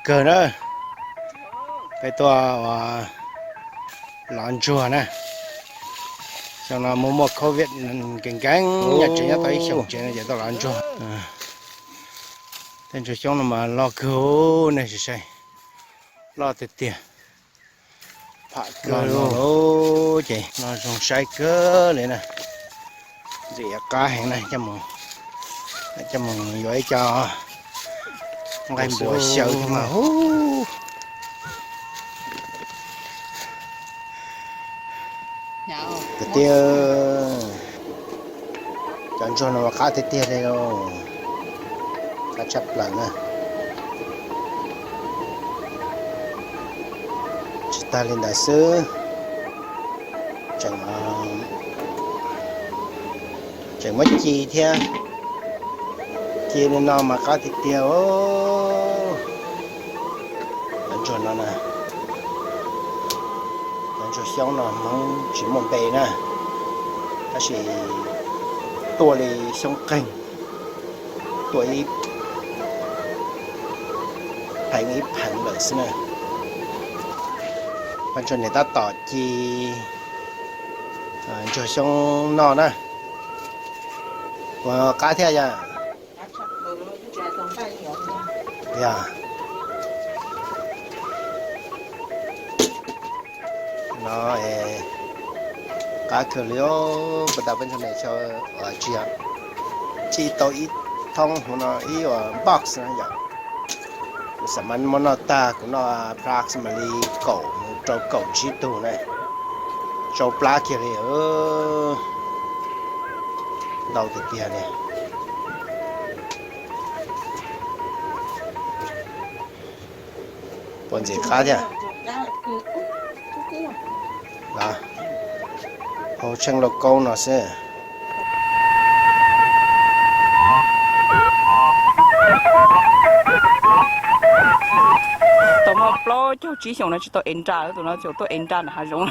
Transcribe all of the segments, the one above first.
kawg na, peb tuaj ua lov ntsuag na. Xyoo no muaj muaj covid nkees nkees, nyob tsev nyob tau ib xyoos tsev no ces tuaj lov ntsuag. Tej ntsuag xyoob no mas loj kawg, nej sim saib, loj tiag tiag. Pham kawg lauj, ces no zoo saib kawg li na. Ntxim qab heev na, coj mus yuav ib co nqaij npua xyaw thiab mas hu. Tiag tiag, cov ntsuag no mas qab tiag tiag li lauj, qab tshaj plaws na. Tsis tag li ntawd xwb, tseem, tseem muab ci thiab, ci li no mas qab tiag tiag. Cov ntsuag no na, cov ntsuag xyoob no Hmoob tsis muaj npe na, tab sis tuaj li xyoob qeeg, tuaj ib pheev ib pheev lawm xwb na. Pab ntsuag niam tab tom ci ntsuag xyoob noj na. Ua qab thiab yog? Yog. No qab kawg li os, puas tas peb ntsuag niam xyoob tsis yog, ci tau ib thoob hauv no ib box no yom. Kuv xam mas muab noj tag, kuv noj approximately kaum mus rau kaum tsib tug na, tsau plab kiag li. Ntau tiag tiag li. Puas ntxim qab thiab? Hau tsheej lauj kaub no xwb. Tau muaj plaub caug tsib xyoos no tsis tau ev nra, tus no tseem tuaj ev nra nram hav zoov.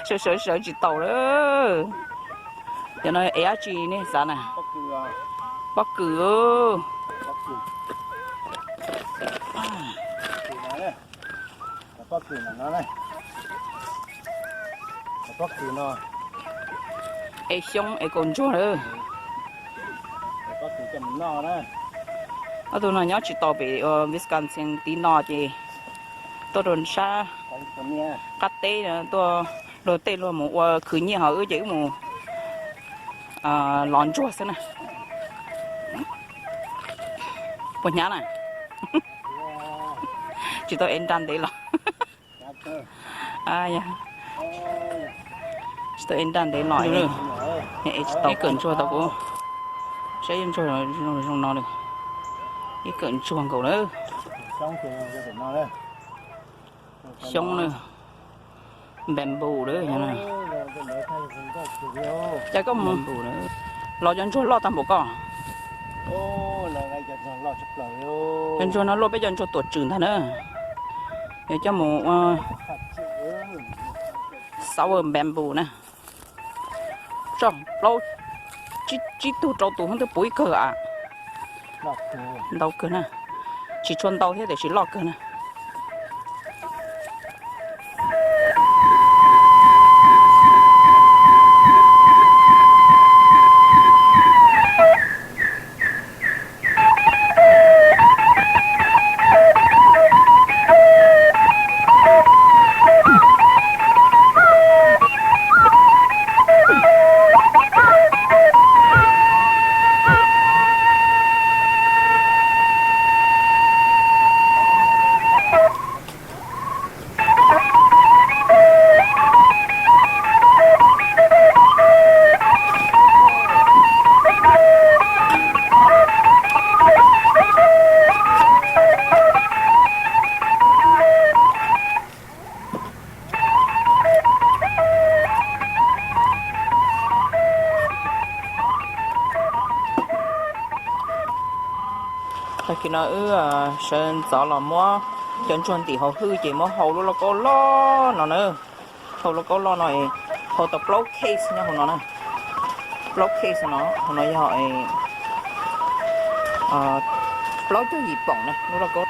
Sawv sawv sawv tsis taus lawm. Cov no ev dab tsi nej xav na? Pob kws. Ev xyoob ev kaus ntsuag lawm. Ob tug no nyob tsis tau pem Wisconsin, tiv no ces tuaj rau sab qab teb, tuaj luag tej luag mus ua khwv nyiaj, ho wb ces wb mus lov ntsuag xwb na. Puas hnyav na? Tsis tau ev nra ntev los. Tsis tau ev nra ntev los, ev tsis tau. Ib kawm ntsuag tau kuv saib ntsuag zoo no lawm. Ib kawm ntsuag nkaus lawm. Xyoob na, bamboo lawm. Cas koj mus los cov ntsuag loj tag npaum koj? Cov ntsuag no luaj peb cov ntsuag tuam tswm ntag na. Yog coj mus ua sour bamboo na. Tso plaub, tsib tug rau tus hoob twb puv ib kawg a. Ntau kawg na. Tsis tshua ntau thiab tiam sis loj kawg na. Tag kis no wb sawv ntxov los muab cov ntsuag ntim hauv hwj ces muab hau lub lauj kaub loj no na. Hau lauj kaub loj no, hau tau plaub case nyob hauv no na. Plaub case no, hauv no yog plaub caug yim poom na, lub lauj kaub.